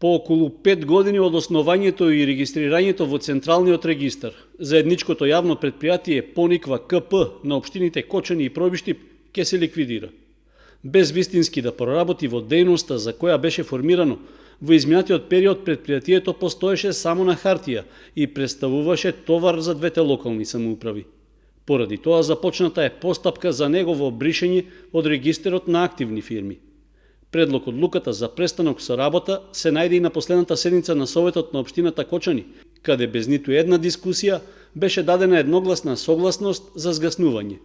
По околу 5 години од основањето и регистрирањето во Централниот регистар, заедничкото јавно предпријатие Пониква КП на општините Кочани и Пробиштип ќе се ликвидира. Без вистински да проработи во дејноста за која беше формирано, во изминатиот период предпријатието постоеше само на хартија и представуваше товар за двете локални самоуправи. Поради тоа започната е постапка за негово бришење од регистерот на активни фирми. Предлог одлуката за престанок со работа се најде и на последната седница на Советот на општината Кочани, каде без ниту една дискусија беше дадена едногласна согласност за згаснување.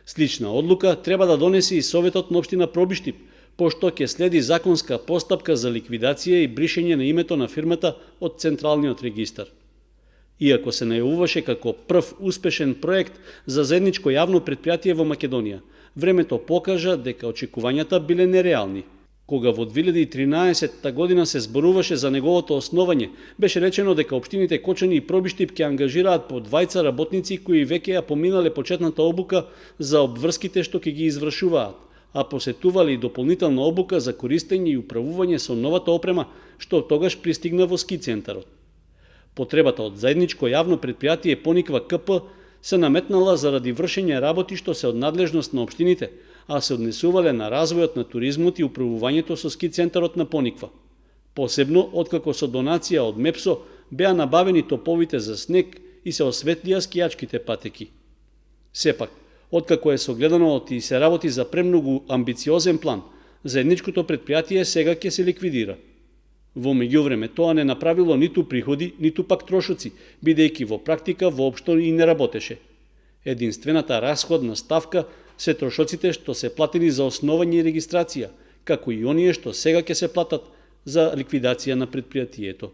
Слична одлука треба да донесе и Советот на општина Пробиштип, пошто ќе следи законска постапка за ликвидација и бришење на името на фирмата од Централниот регистар. Иако се најавуваше како прв успешен проект за заедничко јавно предпријатие во Македонија, времето покажа дека очекувањата биле нереални. Кога во 2013 година се зборуваше за неговото основање, беше речено дека општините Кочани и Пробиштип ќе ангажираат по 20 работници кои веќе ја поминале почетната обука за обврските што ќе ги извршуваат, а посетувале и дополнителна обука за користење и управување со новата опрема што тогаш пристигна во ски центарот. Потребата од заедничко јавно предпријатие Пониква КП се наметнала заради вршење работи што се од надлежност на општините, а се однесувале на развојот на туризмот и управувањето со ски центарот на Пониква. Посебно, откако со донација од МЕПСО беа набавени топовите за снег и се осветлија скијачките патеки. Сепак, откако е согледаното и се работи за премногу амбициозен план, заедничкото предпријатие сега ќе се ликвидира. Во меѓувреме тоа не направило ниту приходи, ниту пак трошоци, бидејќи во практика воопшто и не работеше. Единствената расходна ставка се трошоците што се платени за основање и регистрација, како и оние што сега ќе се платат за ликвидација на предпријатието.